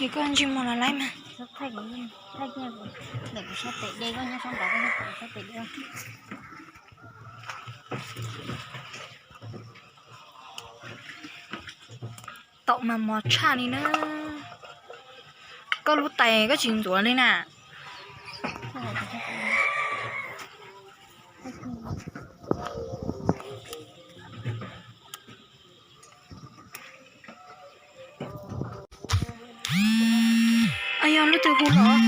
Koj ntsej muag los laib mas. Thaij, thaij ntawm kuv sab tes de, koj nyob sab nraud, koj nyob kuv sab tes de. Taum mas mos tshaj li na. Koj lub tais koj tsis ntxuav li na. Yog lub twg hu los?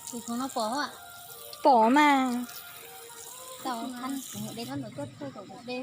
Tus no pom, pom mas. Tau, de no ntawm koj thaij kom de.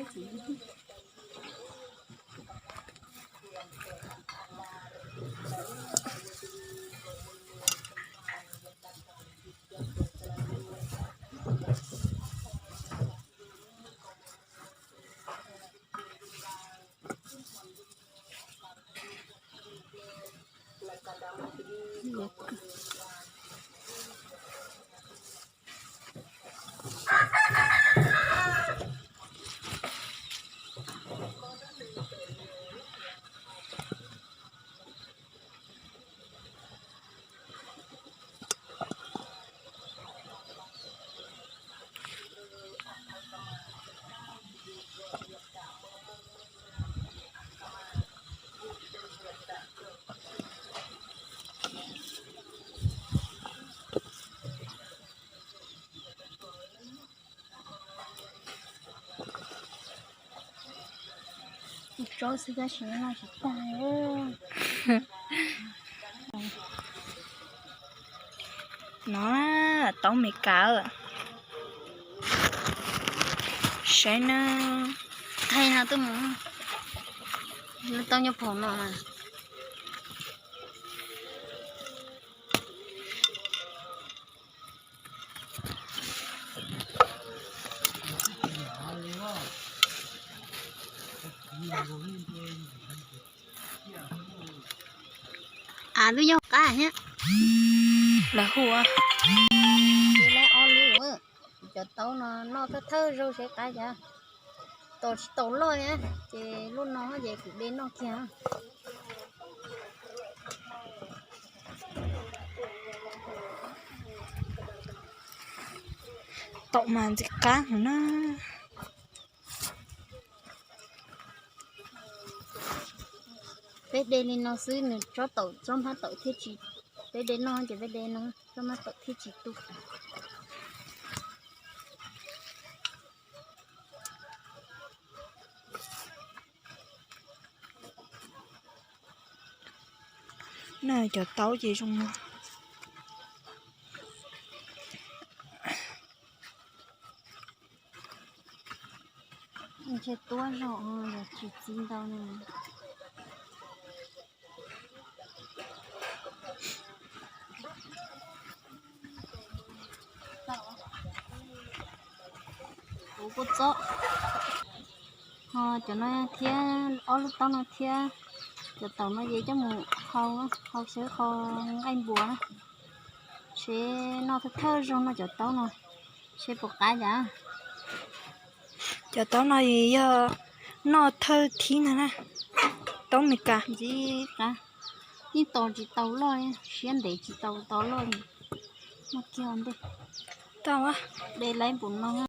Tsob xwb tab sis noj tsis tag. No, taub Amelikas. Saib na. Thaij no twb mus, lub taub nyob pem no mas. Av twb yog qab thiab. Lawv hu ua, lawv ob lub. Cov taub no noj thawj thawj zaug seb qab cas. Tos tsis tau loj thiab ces lub no ces kuv de noj kiag. Taum mas ntxim qab heev na. Peb de li no xwb nws tsob taum, tsob hmab taum thiaj tsis, peb de noj ces peb de no, tsob hmab taum thiaj tsis tu. Na cov taub ces zoo no. Ntshe tuab zog los tsis txi ntau ne. Kuv kuj txob ho cov no thiab, ob lub taub no thiab. Cov taum no ces coj mus hau, hau seb hau nqaij npua na. Seb noj thawj thawj zaug noj cov taub no, seb puas qab cas. Cov taub no yog noj thawj thib ntag na. Taub Amelikas ntxim qab. Yeej tos tsis tau loj, siab ntev tsis tau tos loj li. Noj kiag ua ntej. Tau, de laib npaum no.